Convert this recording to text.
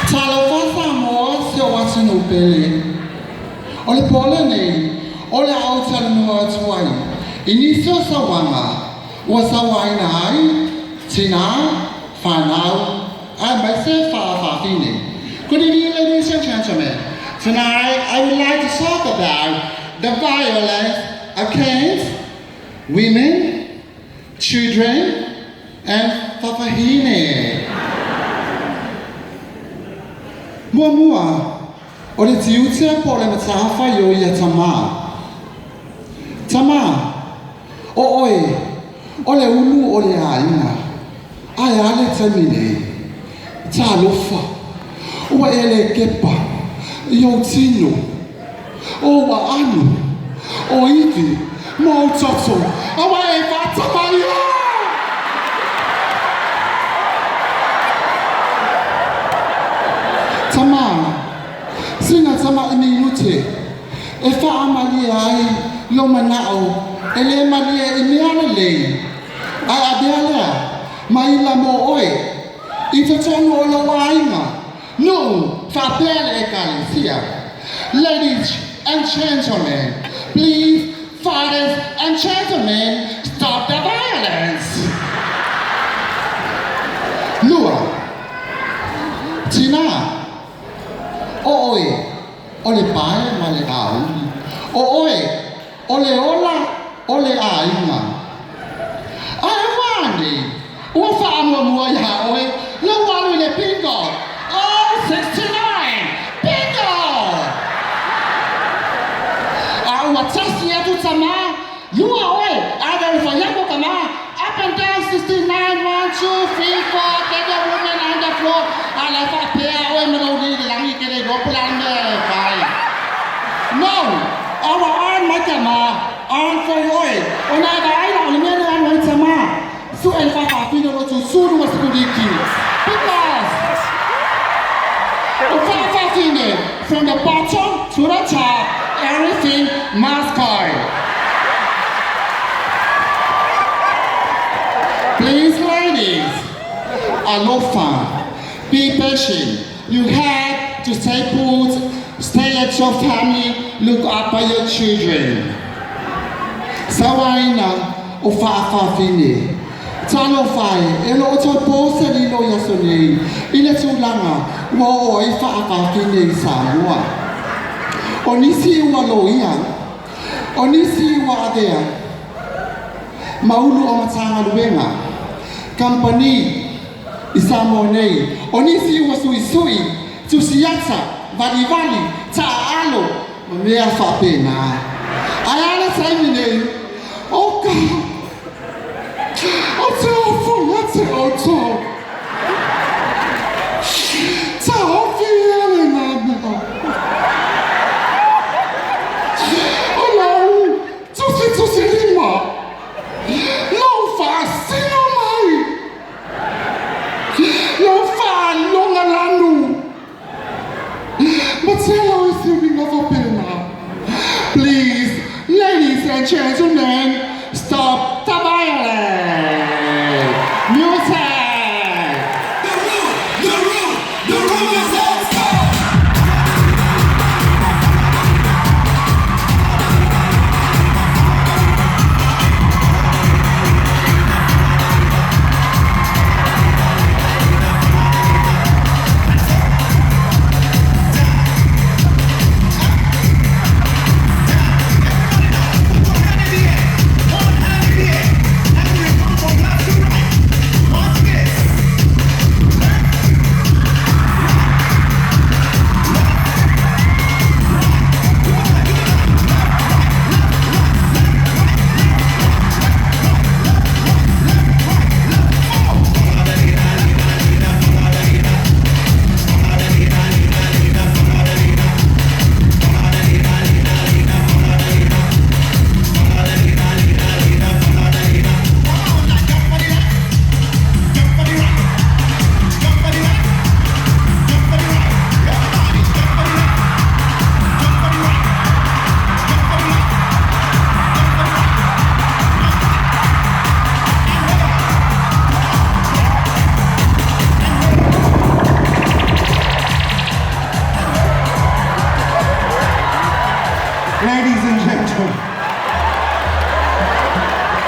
Talofa Samoa, si ou atunuu pele. O le po lenei, o le a ou talanoa atu ai i nisi o sauaga ua sauaina ai tinā, fanau, aemaise fa'afafine. Good evening, ladies and gentlemen. Tonight, I would like to talk about the violence against women, children, and fa'afafine. Muamua, o le tiute po o le matafaioi ia tamā. Tamā, o oe, o le ulu o le aiga. Ae a le taimi nei? Talofa, ua e le kepa i ou tino, o ou aano, o ivi ma ou toto, a ua e faatama ia! Tamā, sina tama'i minute e faamalie ai lou mana'o e lē malie i mea lelei, ae avea lea ma ila mo oe i totonu o lou aiga, nu'u faapea le ekalesia. Ladies and gentlemen, please, fathers and gentlemen, stop the violence. Lua, tinā, o oe o le pae ma le auli, o oe o le ola o le aiga. Ae ua a nei ua faamuamua iā oe lou alu i le bingo? Oh, 69! Bingo! A ua tasi atu tamā, lua oe, ave o le faiapo tamā, up and down 69, 1, 2, 3, 4, get your woman on the floor, a la e faapea oe ma lou lii i le lagi e te le iloa po o le a le mea e fai. No! A ua on mai tamā, on foi oe, ona e vaai la o le mea lea e alu ai tamā, su'e le faafafine o lo tusulu ma sikuliki. Because o faafafine, from the bottom to the top, everything must go. Please, ladies, alofa, be patient. You have to stay put, stay at your family, look after your children. Sauaina o fa'afafine. Talofa e, e le o toe po se lilo i aso nei i le tulaga ua oo ai fa'afafine i Samoa. O nisi ua loia, o nisi ua avea ma ulu o Matagaluega, kamupani i Samoa nei, o nisi ua suisui, tusiata, valivali, taaalo ma mea faapena. Ae a le taimi nei? Oh God! O te ofo ia te outou. Taofi ia lena mea. O lau tusitusilima, lau faasino mai, lau faalogalanu, ma tele o isi uiga faapena. Please, ladies and gentlemen, stop the violence! Music! The room, the room, the room is on fire. One hand in the air, one hand in the air. Ladies and gentlemen.